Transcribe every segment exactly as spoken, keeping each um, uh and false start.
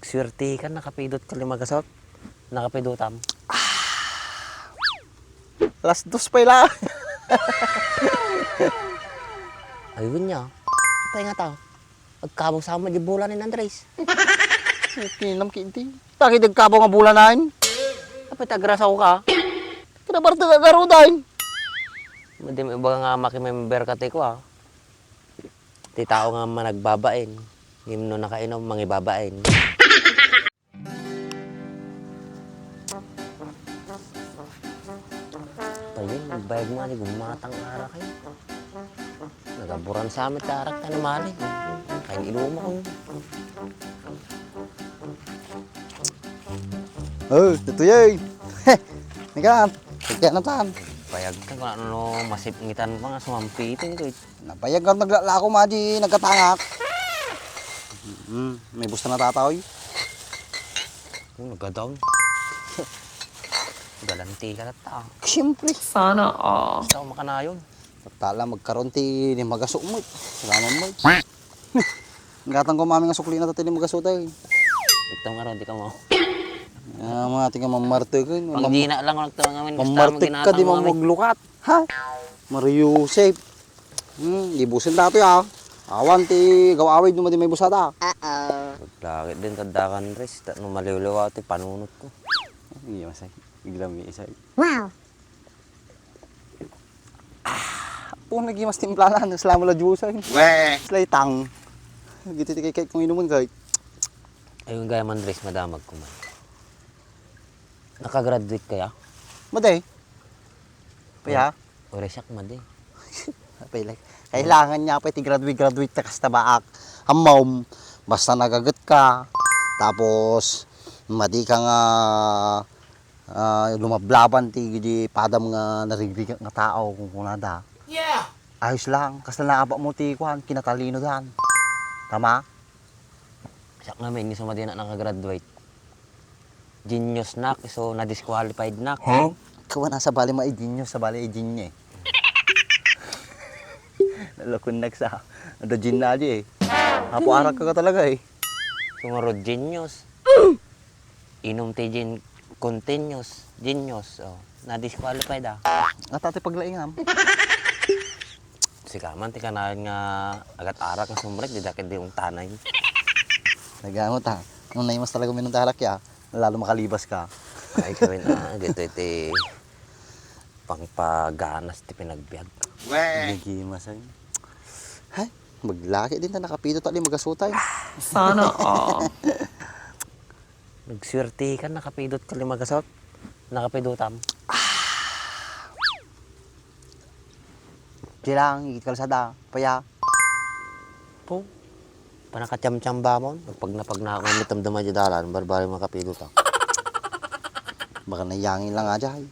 Suwertekan, nakapidot ka, Limagasot. Nakapidotam. Alas dos pay la. Ayun niya. Pay nga ta. Agkabaw sa met di bola ni Andres. Kinam kinti. Takit agkabaw nga bola na yun. Apay tagrasaw ka? Kinabarta ka garudan. Madi mo ibaga nga makimember ka ti ko, ah. Ti tao nga managbabain. Ngem no nakainom, mangibabain. Tayo, nagbayag mo ni gumatang arak eh. Nagaburan sa amin ti arak tayo mali. Kain iluma ko. Oh, tutuyoy. Nika, kaya na tan. Bayag ka kung ano, masip ngitan pa nga sumampitin ko eh. Nabayag nga naglalako, madi, nagkatangak. Hmm, may busta na tataw eh. Oh, nagkataon. Galanti ka na ta. Siyempre. Sana all. Basta ako makanayon. Tala, magkaroon ti Limagasot mo. Salamat mo. Gatang ko mami nga sukli na ti Limagasot ay. Ito nga ron, di ka mo. Ah, mga tingin mamarte ko. Pang Dina lang ako nagtawag ngamin. Mamarte ka, di mo maglukat. Ha? Mario Joseph. Hmm, ibusin datoy ah. Awan ti gaw-awid no madi may busada. Uh-oh. Lagi din tadakan res, ta no maliwliwa ti panunot ko. Iya masay. Bigla mi isay. Wow. Ah, po nagi mas timplanan, salamat la Diyosan. Weh. Slay tang. Giti ti kay kung inuman kay. Ayun gaya man res madamag ko man. Nakagraduate kaya? Maday. Kaya? Ore siak madi. Apay, like, kailangan niya pa iti graduate-graduate ta kasta baak. Ammom, basta nagaget ka. Tapos, madi ka nga, ah, lumablaban ti di padam nga narigrigat nga tao, kung kunada. Yeah! Ayos lang, kasta naaba mo ti kuan, kinatalino dan. Tama? Siak ngamin, isu madi na nakagraduate. Genius nak, isu na-disqualified nak. Huh? Kawa na sabali ma-genius, sabali i-genie. Nalukon nak sa, ada gin na di eh. Apo arak ka talaga eh. Sumurod genius. Inum ti gin continuous, genius. Oh, na-disqualified ah. Nga tati paglaingam. Sika man ti kanayon nga agat-arak nga sumrek, di dakit di ungtanay. Nagamot, ha? Nung naimas talaga minum ti arak, ya, lalo makalibas ka. Ay, kawin, ah, dito iti pangpaganas ti pinagbiag. Weh! Nagimas, ay. Hay, maglaki din ta nakapito ta di magasutay. Sana all. Nagswertekan, nakapidot ka, Limagasot. Nakapidotam. Di lang, igit kalsada, paya. Po, panakatiamtiamba mo, nagpagnapagna ako, may tamdama di dalan, barbari makapidotam. Baka nayangin lang aja, ay.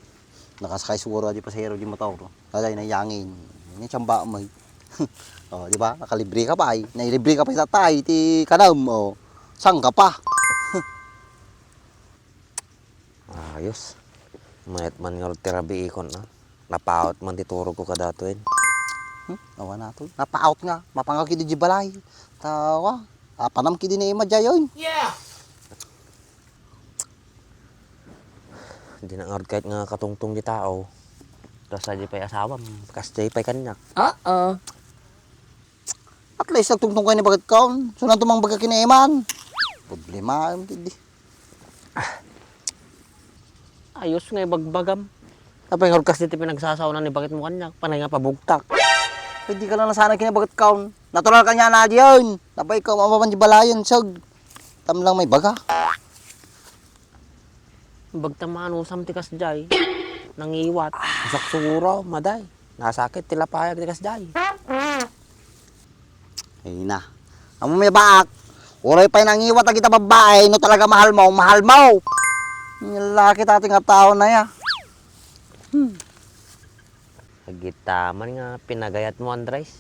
Nakasakay siguro di pasahero di motor. Aja, nayangin. Ini tiamba mo, ay. Oh, di ba? Nakalibre ka pa, ay. Nailibre ka pa, itatay, ti kanam, oh. Saan ka pa? Ayos. Mayat man nga ti rabiikon, ah. Napaawat man ti turog ko kadatoyen. Hmm? Awan nato. Napaawat nga. Mapangaw kidi di balay. Tawa. Apanam kidi ni Ima Jayon. Yeah! Di na ngarud kahit nga katungtong di tao. Tapos sa di pa'y asawam. Kas di pa'y kanyak. Uh-oh. At least, nagtungtong kayo ni bagat kaon. So, nang tumang baga kinaiman. Problema, hindi. Ayos nga ibagbagam. Apay nga kas diti pinagsasaonan ni bakit mo kanya, panay nga pabugtak. Pwede ka lang nasana kinabagat kaon. Natural kanya na diyan. Napay ka mamaman di balayan, sag. Tam lang may baga. Bagta maanusam ti kasjay. Nangiwat. Isak suro, maday. Nasakit ti lapayag ti kasjay. Ay na. Amo may baak. Uray pay nangiwat dagita babbae, no talaga mahal mo, mahal mo. Ang lalaki dati nga tao na ya. Hmm. Agitaman nga pinagayat mo, Andres.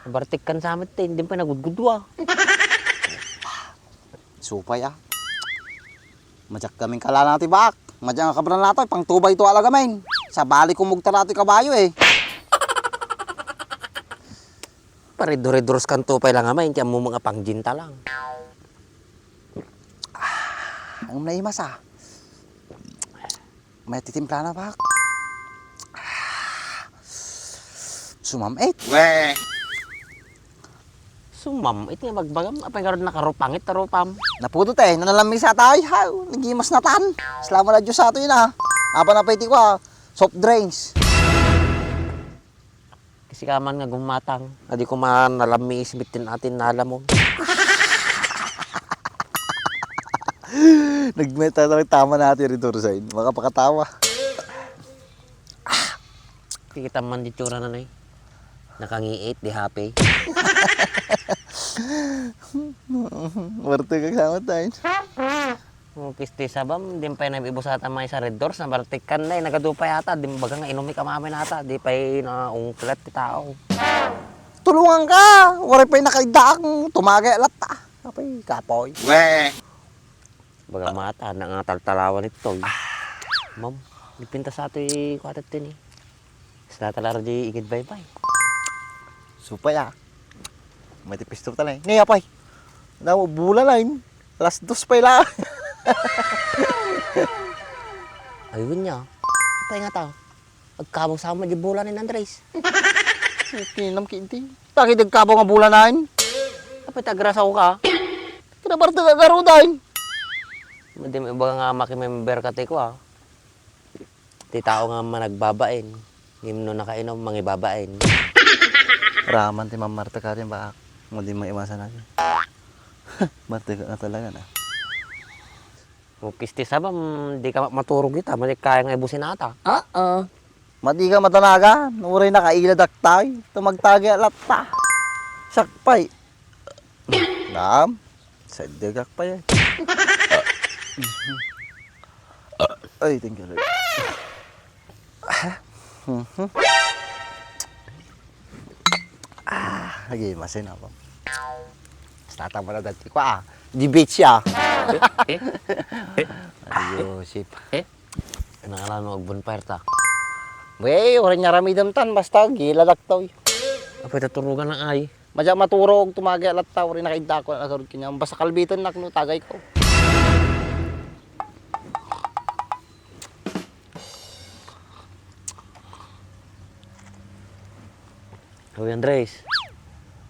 Bartik kan sa amin, te, hindi pa nagudgudwa. Supay, ah. Majak kaming kalana ti baak. Majak nga kabran nato, pang tubay to alagamin. Sabali kung mugtara ti kabayo, eh. Paridor-idor kan tupay lang amay, inti ammo mga pangginta lang. Ang naimas, ah. May titimplana, bak. Sumam-it. Weh. Sumam-it nga bagbagam. Apay ngarud nakarupangit, tarupam. Napudot, eh. Nanalamisa tayo. Haw, nagimas na tan. Salamat a Diyos sa ato yun, ah. Apa na pa iti kwa? Soft drinks. Kasi ka man nga gumatang. Adi ko man nalammis, bitin atin nalamon. Nagmeta na tama na ati rin, Tursain. Makapakatawa. Kikita man di tsura na, nay. Nakangiit, di happy. Warte ka sama tayo. Kisti sabam, di pay na ibusata may sa Red Doors, nabartikan na, eh, nagadu pay ata, di baga nga inumi ka mamin ata, di pay na ungklat ti tao. Tulungan ka, waray pay nakaidaak, tumagay latta. Apay, kapoy. Weh. Baga mata, na nga taltalawan ito, eh. Ma'am, dipinta sa ato'y kwatat din, eh. Sa talar di ingid baybay. Supay, ah. May tipisto talaga. Ni, apay. Na, bulan na yun. Alas dos pa ila. Ayun niya. Apay nga ta. Agkabang sama di bulan ni Andres. Kinam kinti. Taki di agkabang nga bulan na yun. Apay tagrasaw ka. Kinabarta ka garudan. Di mo iba nga makimember ka, tiko, ah. Ti tao nga managbabain, ngem no nakainom, mangibabain. Raman ti Ma'am Marta kadin, baak. Mo di maiwasan na. Marta ka talaga na. Mo kisti sabam, di ka maturog ita, madi kaya nga ibusin ata. Oo. Madi ka matanagan, uray nakaila daktay, tumagtagi a latta. Sakpay. Naam, sa dagak pa yan. Ay, thank you, Lord. Ah, mhm. Ah, lagi, masin ako. Basta tama na dati ko, ah. Di beach, ah. Eh? Eh? Eh? Ay, Joseph. Eh? Nakalan mo, agbonfire ta. Wey, uray nga ramidem tan, basta giladak to, eh. Apay taturugan na ay. Madya maturog, tumagi a latta, uray nakaidda ko, nagarud kanya. Basta kalbiten nak, no, tagay ko. Hoy, Andres.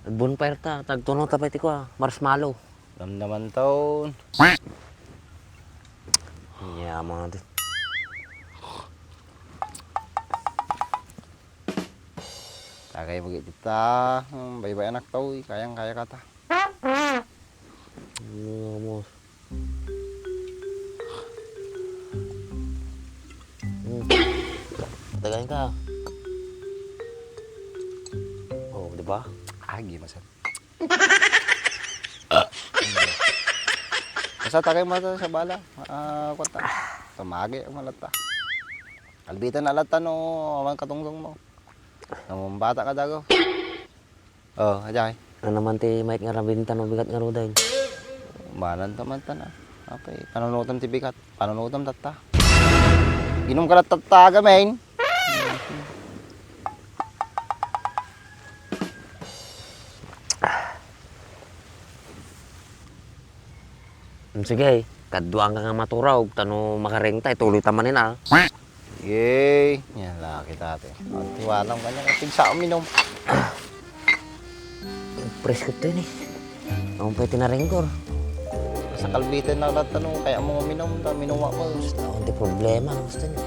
Bonfire ta, tagtunaw ta pay ti kua, marshmallow. Namnaman taon. Iya, mga di. Tagay mo giti ta. Hmm, baybay anak tao, eh. Kayang kaya ka ta. Ano mo? Hmm. Tagay ka. Oh, di ba? Agi, masal. Basta tagay mo ta sa bala. Ah, kwata. Tumagi ang malata. Kalbitan na latta no, awan katungtong mo. Namambata ka dago. Oh, ajay. Ano naman ti Mike nga rabin tano bigat nga ruday? Banan ta man tana. Apay, panunutan ti bigat. Panunutan tatta. Inum ka na tatta, gamin. Mm, sige, kaduan ka nga maturog, tano makareng ta, ituloy ta manen, ah. Yay! Yan, laki dati. Ang tiwalang kanya, katig sa uminom. Presko to yun, eh. Ang pwede na ringkor. Sa kalbitan na lahat, ano, kaya mo uminom, ta minuwa mo. Basta, ang di problema, gusto niya.